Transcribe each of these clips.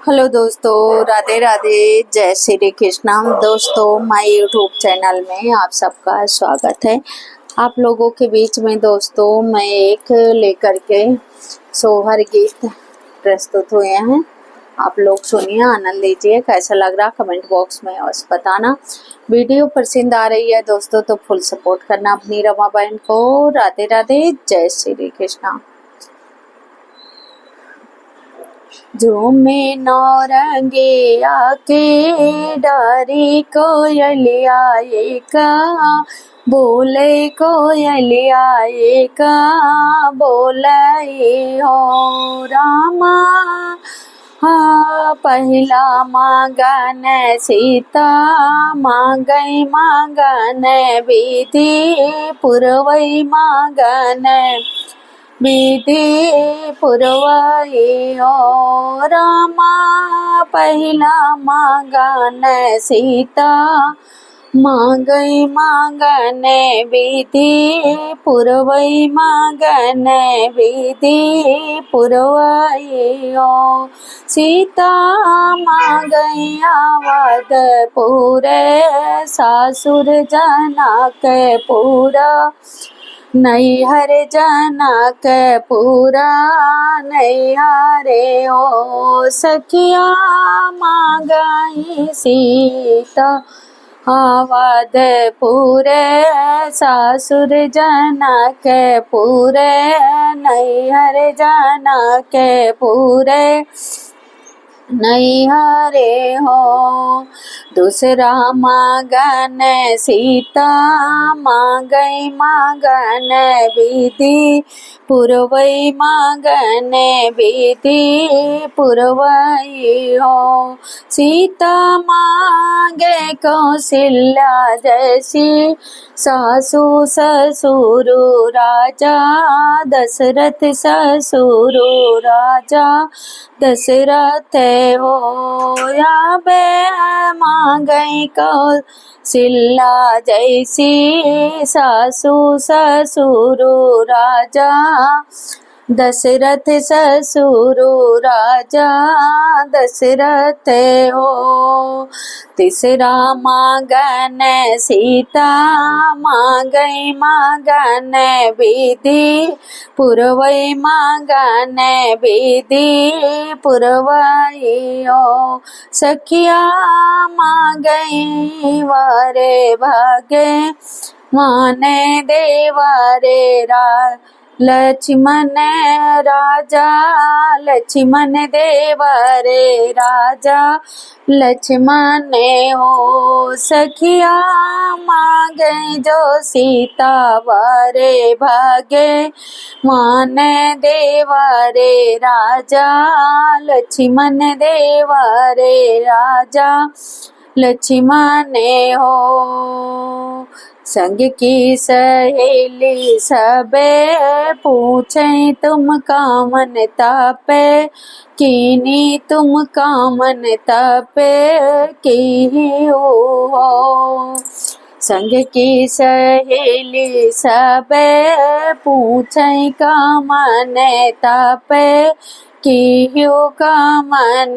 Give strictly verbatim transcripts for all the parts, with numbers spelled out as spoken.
हेलो दोस्तों, राधे राधे, जय श्री कृष्णा। दोस्तों, माय YouTube चैनल में आप सबका स्वागत है। आप लोगों के बीच में दोस्तों, मैं एक लेकर के सोहर गीत प्रस्तुत हुए हैं। आप लोग सुनिए, आनंद लीजिए। कैसा लग रहा, कमेंट बॉक्स में अवश्य बताना। वीडियो पसंद आ रही है दोस्तों, तो फुल सपोर्ट करना अपनी रमा बहन को। राधे राधे, जय श्री कृष्णा। झूमे नौरंगिया के डारी कोयलिया एका, बोले कोयलिया एका, बोले हो रामा। हाँ, पहिला मांगन सीता, मांगई मांगन विधि, पुरवई मांगन विधि पुरवई हो रामा। पहिला मांगन सीता, मांगई मांगन विधि, पुरवई मांगन विधि पुरवई हो। सीता मांगई अवधपुर, सासुर जनकपुर, नैहर जनकपुर, नैहरे हो सखिया मांगई सीता। अवधपुर, सासुर जनकपुर, नैहर जनकपुर, नैहरे हो। दूसरा मांगन सीता, मांगई मांगन विधि, पुरवई मांगन विधि पुरवई हो। सीता मांगे कौशल्या जैसी, सासु ससुर राजा दशरथ, ससुर राजा दशरथ हो। अबे मांगई कौशल्या जैसी, सासु ससुर राजा दशरथ, ससुर राजा दशरथ हो। तीसरा मांगन सीता, मांगई मांगन विधि, पुरवई मांगन विधि पुरवई हो। सखिया मांगई वर भागे, माने देवा रे रा-, लक्ष्मण राजा, लक्ष्मण देवा रे राजा, लक्ष्मण हो। सखिया मांगे जो सीता वर भागे, माने देवा रे राजा, लक्ष्मण देवा रे राजा, लक्ष्मण हो। संग की सहेली सबे पूछे तुम कामन तपे, कीनी तुम कामन तपे की हो। संग की सहेली सबे पूछे कामन तपे, किहु कामन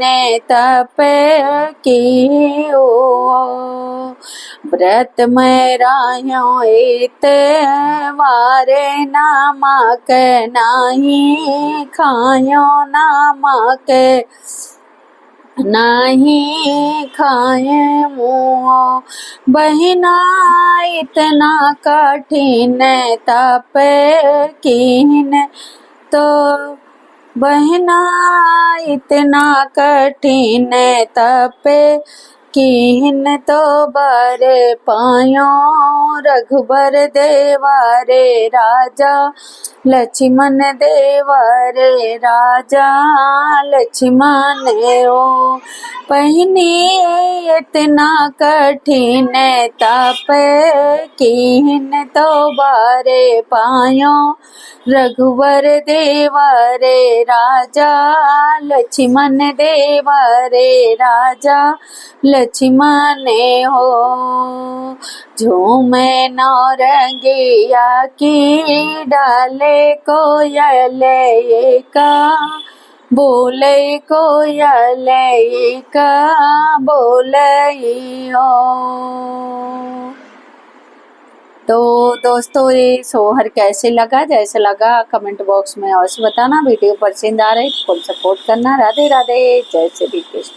तप किहु। व्रत में रह्यो इतवारे, नमक नाही खायो, नमक नाही खाए मुओ। बहिना इतना कठिन तप किहिन तो बहिना इतना कठिन तप किहिन तो बर पायो। रघुबर देवा रे राजा, लक्ष्मण देवा रे राजा, लक्ष्मण ओ। बहिनी इतना कठिन तप किहिन तो बर पायो। रघुबर देवा रे राजा, लक्ष्मण देवा रे राजा, लक्ष्मण हो। झूमे नौरंगिया की, डाले कोयल एका, बोले कोयल का बोले हो। तो दोस्तों, ये सोहर कैसे लगा, जैसे लगा comment box में अवश्य बताना। Video पसंद आ रही तो full support करना। राधे राधे, जय श्री कृष्ण।